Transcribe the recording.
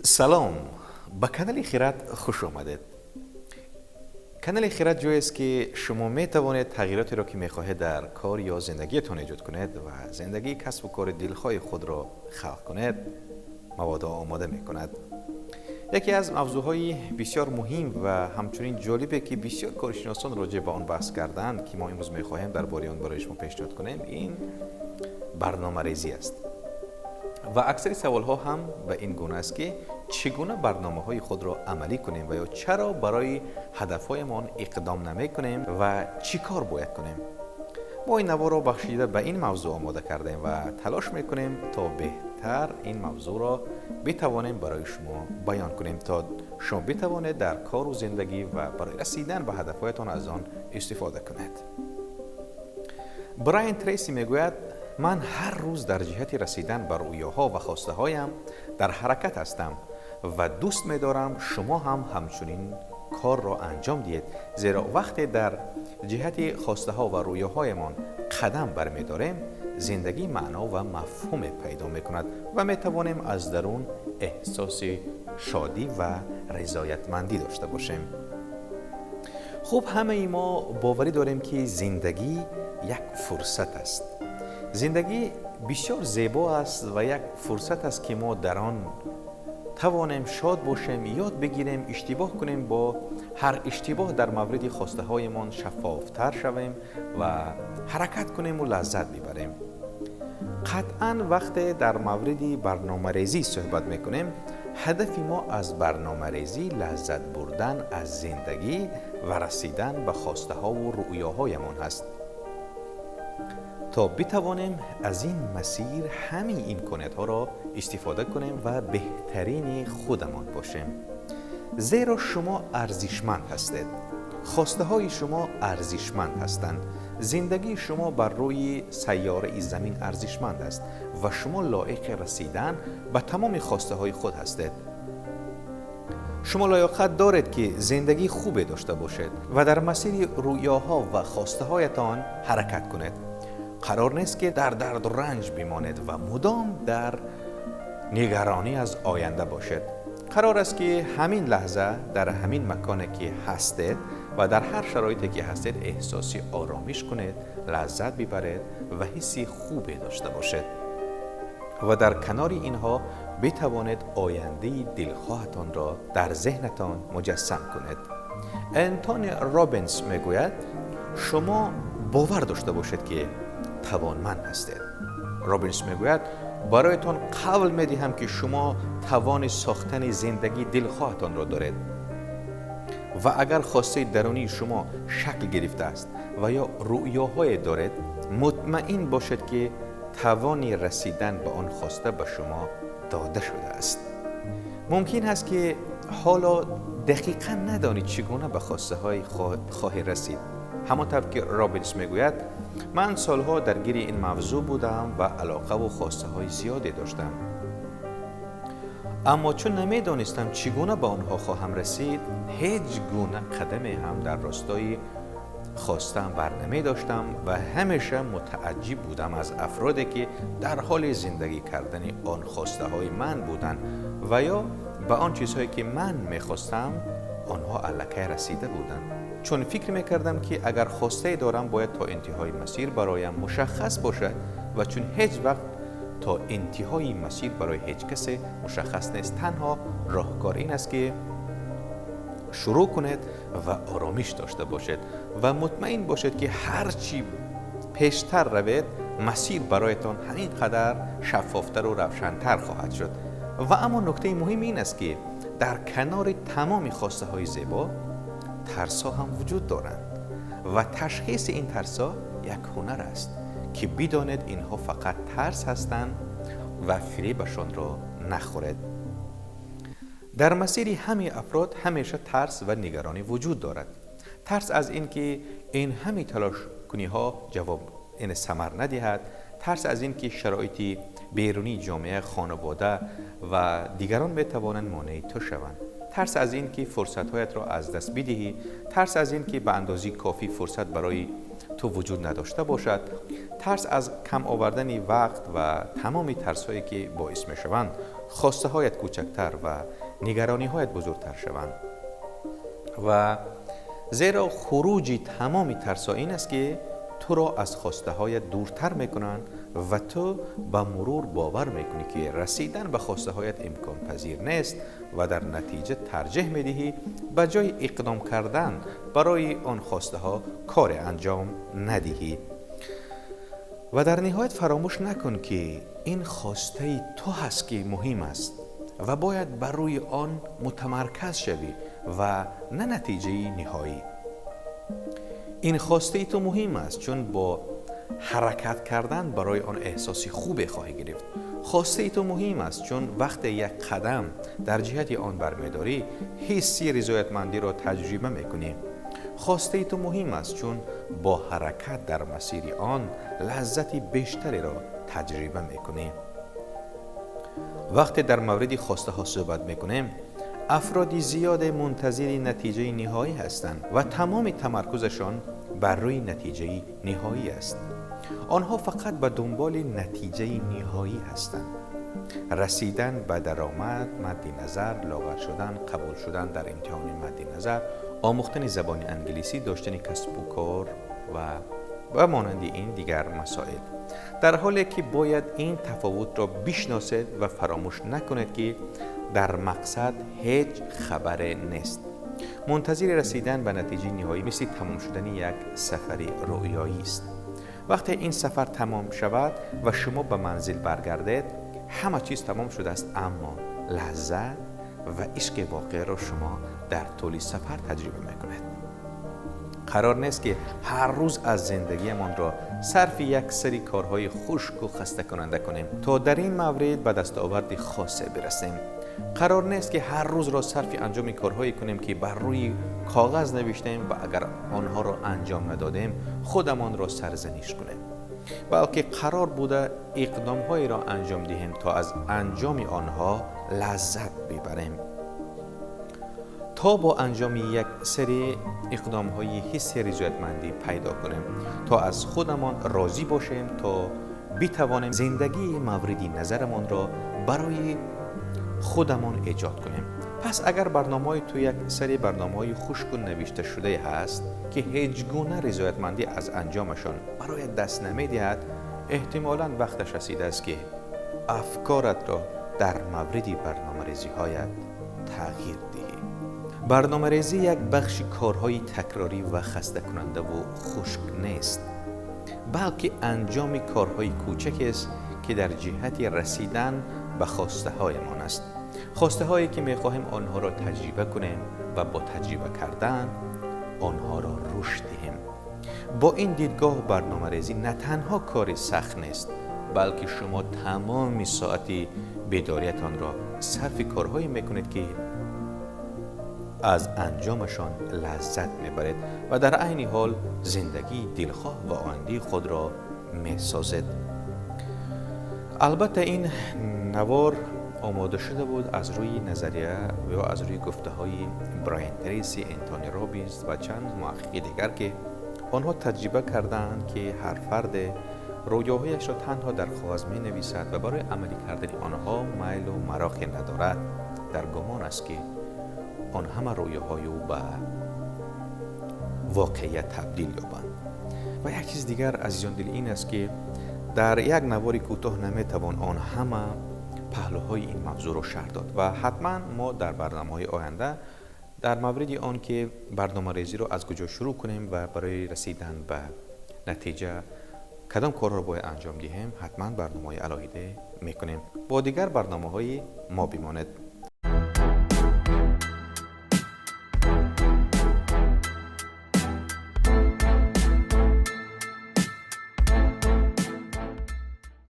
Салом, ба канали Хирад хуш омадед. Канали Хирад ҷоест, ки шумо метавонед тағйиротеро, ки мехоҳед дар кор ё зиндагиатон эҷод кунед ва зиндагии касбу кори дилхоҳи худро халқ кунед, маводҳо омода мекунад. Яке аз мавзӯъҳои бисёр муҳим ва ҳамчунин ҷолибе, ки бисёр коршиносон роҷеъ ба он баҳс кардаанд, ки мо имрӯз мехоҳем дар бораи он барои шумо пешниҳод кунем, ин барномарезӣ аст. Ва аксари саволҳо ҳам ба ин гуна аст, ки чӣ гуна барномаҳои худро амалӣ кунем ва ё чаро барои ҳадафҳоямон иқдом намекунем ва чӣ кор бояд кунем. Мо ин наворро бахшида ба ин мавзӯъ омода кардем ва талош мекунем, то беҳтар ин мавзӯъро битавонем барои шумо баён кунем, то шумо битавонед дар кору зиндагӣ ва барои расидан ба ҳадафҳоятон аз он истифода кунед. Брайан Трейси мегӯяд: ман ҳар рӯз дар ҷиҳати расидан ба рӯёҳо ва хостаҳоям дар ҳаракат ҳастам ва дӯст медорам, шумо ҳам ҳамчунин корро анҷом диҳед, зеро вақте дар ҷиҳати хостаҳо ва рӯёҳоямон қадам бармедорем, зиндагӣ маъно ва мафҳуме пайдо мекунад ва метавонем аз дарун эҳсоси шодӣ ва ризоятмандӣ дошта бошем. Хуб, ҳамаи мо боварӣ дорем, ки зиндагӣ як фурсат аст. Зиндагӣ бисёр зебо аст ва як фурсат аст, ки мо дар он тавонем шод бошем, ёд бигирем, иштибоҳ кунем, бо ҳар иштибоҳ дар мавриди хостаҳоямон шаффофтар шавем ва ҳаракат кунему лаззат бибарем. Қатъан вақте дар мавриди барномарезӣ суҳбат мекунем, ҳадафи мо аз барномарезӣ лаззат бурдан аз зиндагӣ ва расидан ба хостаҳову рӯёҳоямон ҳаст, то битавонем аз ин масир ҳамаи имкониятҳоро истифода кунем ва беҳтарини худамон бошем. Зеро шумо арзишманд ҳастед, хостаҳои шумо арзишманд ҳастанд, зиндагии шумо бар рӯи сайёраи замин арзишманд аст ва шумо лоиқи расидан ба тамоми хостаҳои худ ҳастед. Шумо лоёқат доред, ки зиндагии хубе дошта бошед ва дар масири рӯёҳо ва хостаҳоятон ҳаракат кунед. Қарор нест, ки дар дарду ранҷ бимонед ва мудом дар нигаронӣ аз оянда бошед. Қарор аст, ки ҳамин лаҳза дар ҳамин маконе, ки ҳастед ва дар ҳар шароите, ки ҳастед, эҳсоси оромиш кунед, лаззат бибаред ва ҳисси хубе дошта бошед ва дар канори инҳо битавонед ояндаи дилхоҳатонро дар зеҳнатон муҷассам кунед. Энтони Робинс мегӯяд: шумо бовар дошта бошед, ки тавонманд ҳастед. Робинс мегӯяд: бароятон қавл медиҳам, ки шумо тавони сохтани зиндагии дилхоҳатонро доред ва агар хостаи дарунии шумо шакл гирифтааст ва ё рӯёҳое доред, мутмаин бошед, ки тавони расидан ба он хоста ба шумо дода шудааст. Мумкин ҳаст, ки ҳоло дақиқан надонед, чӣ гуна ба хостаҳои хоҳӣ расид. Ҳамон тавр ки Робинс мегӯяд: ман солҳо даргири ин мавзӯъ будам ва алоқаву хостаҳои зиёде доштам, аммо чун намедонистам, чӣ гуна ба онҳо хоҳам расид, ҳеҷ гуна қадаме ҳам дар ростои хостаам бар намедоштам ва ҳамеша мутааҷҷиб будам аз афроде, ки дар ҳоли зиндагӣ кардани он хостаҳои ман буданд ва ё ба он чизҳое, ки ман мехостам, онҳо аллакай расида буданд. Чун фикр мекардам, ки агар хостае дорам, бояд то интиҳои масир бароям мушаххас бошад ва чун ҳеҷ вақт то интиҳои масир барои ҳеҷ касе мушаххас нест, танҳо роҳкор ин аст, ки шурӯъ кунед ва оромиш дошта бошед ва мутмаин бошед, ки ҳар чӣ пештар равед, масир бароятон ҳамин қадар шаффофтару равшантар хоҳад шуд. Ва аммо нуктаи муҳим ин аст, ки дар канори тамоми хостаҳои зебо тарсҳо ҳам вуҷуд доранд ва ташхиси ин тарсҳо як ҳунар аст, ки бидонед, инҳо фақат тарс ҳастанд ва фиребашонро нахӯред. Дар масири ҳамаи афрод ҳамеша тарс ва нигаронӣ вуҷуд дорад. Тарс аз ин ки ин ҳамаи талошкуниҳо ҷавоб ин самар надиҳад, тарс аз ин ки шароити берунии ҷомеа, хонавода ва дигарон метавонанд монеи ту шаванд, тарс аз ин ки фурсатҳоятро аз даст бидиҳӣ, тарс аз ин ки ба андозаи кофӣ фурсат барои ту вуҷуд надошта бошад, тарс аз кам овардани вақт ва тамоми тарсҳое, ки боис мешаванд, хостаҳоят кӯчактар ва нигарониҳоят бузургтар шаванд. Ва зеро хуруҷи тамоми тарсҳо ин аст, ки туро аз хостаҳоят дуртар мекунанд ва ту ба мурур бовар мекунӣ, ки расидан ба хостаҳоят имконпазир нест ва дар натиҷа тарҷеҳ медиҳӣ ба ҷои иқдом кардан барои он хостаҳо коре анҷом надиҳӣ. Ва дар ниҳоят фаромӯш накун, ки ин хостаи ту ҳаст, ки муҳим аст ва бояд бар рӯи он мутамарказ шавӣ ва на натиҷаи ниҳоӣ. Ин хостаи ту муҳим аст, чун бо ҳаракат кардан барои он эҳсоси хубе хоҳӣ гирифт. Хостаи ту муҳим аст, чун вақте як қадам дар ҷиҳати он бармедорӣ, ҳисси ризоятмандиро таҷриба мекунӣ. Хостаи ту муҳим аст, чун бо ҳаракат дар масири он лаззати бештареро таҷриба мекунӣ. Вақте дар мавриди хостаҳо суҳбат мекунем, афроди зиёде мунтазири натиҷаи ниҳоӣ ҳастанд ва тамоми тамаркузашон бар рӯи натиҷаи ниҳоӣ аст. Онҳо фақат ба дунболи натиҷаи ниҳоӣ ҳастанд. Расидан ба даромад мадди назар, лоғар шудан, қабул шудан дар имтиҳони мадди назар, омӯхтани забони англисӣ, доштани касбу кор ва монанди ин дигар масоил. Дар ҳоле ки бояд ин тафовутро бишносед ва фаромӯш накунед, ки дар мақсад ҳеҷ хабаре нест. Мунтазири расидан ба натиҷаи ниҳоӣ мисли тамом шудани як сафари рӯёӣ аст. Вақте ин сафар тамом шавад ва шумо ба манзил баргардед, ҳама чиз тамом шудааст, аммо лаззат ва ишқи воқеаро шумо дар тӯли сафар таҷриба мекунед. Қарор нест, ки ҳар рӯз аз зиндагиамонро сарфи як сари корҳои хушку хастакунанда кунем, то дар ин маврид ба дастоварди хосе бирасем. Қарор нест, ки ҳар рӯзро сарфи анҷоми корҳое кунем, ки бар рӯи коғаз навиштем ва агар онҳоро анҷом надодем, худамонро сарзаниш кунем, балки қарор буда иқдомҳоеро анҷом диҳем, то аз анҷоми онҳо лаззат бибарем, то бо анҷоми як сари иқдомҳои ҳисси ризоятмандӣ пайдо кунем, то аз худамон розӣ бошем, то битавонем зиндагии мавриди назарамонро барои худамон эҷод кунем. Пас агар барномаҳои ту як сари барномаҳои хушку навишташудае ҳаст, ки ҳеҷ гуна ризоятмандӣ аз анҷомашон бароят даст намедиҳад, эҳтимолан вақташ расидааст, ки афкоратро дар мавриди барномарезиҳоят тағйир диҳӣ. Барномарезӣ як бахши корҳои такрорӣ ва хастакунандаву хушк нест, балки анҷоми корҳои кӯчакест, ки дар ҷиҳати расидан ба хостаҳоямон аст, хостаҳое ки мехоҳем онҳоро таҷриба кунем ва бо таҷриба кардан онҳоро рушд диҳем. Бо ин дидгоҳ барномарезӣ на танҳо кори сахт нест, балки шумо тамоми соати бедориятонро сарфи корҳое мекунед, ки аз анҷомашон лаззат мебаред ва дар айни ҳол зиндагии дилхоҳ ва ояндаи худро месозед. Албатта, ин навор омода шуда буд аз рӯи назария ё аз рӯи гуфтаҳои Брайан Трейси, Энтони Робинс ва чанд муҳаққиқи дигар, ки онҳо таҷриба кардаанд, ки ҳар фарде рӯёҳояшро танҳо дар коғаз менависад ва барои амалӣ кардани онҳо майлу мароқе надорад, дар гумон аст, ки он ҳама рӯёҳои ӯ ба воқеият табдил ёбанд. Ва як чиз дигар, азизон дил, ин аст, ки дар як навори кӯтоҳ наметавон он ҳама паҳлӯҳои ин мавзӯъро шарҳ дод ва ҳатман мо дар барномаҳои оянда дар мавриди он ки барномарезиро аз куҷо шурӯъ кунем ва барои расидан ба натиҷа кадом корҳоро бояд анҷом диҳем, ҳатман барномаҳои алоҳида мекунем. Бо дигар барномаҳои мо бимонед.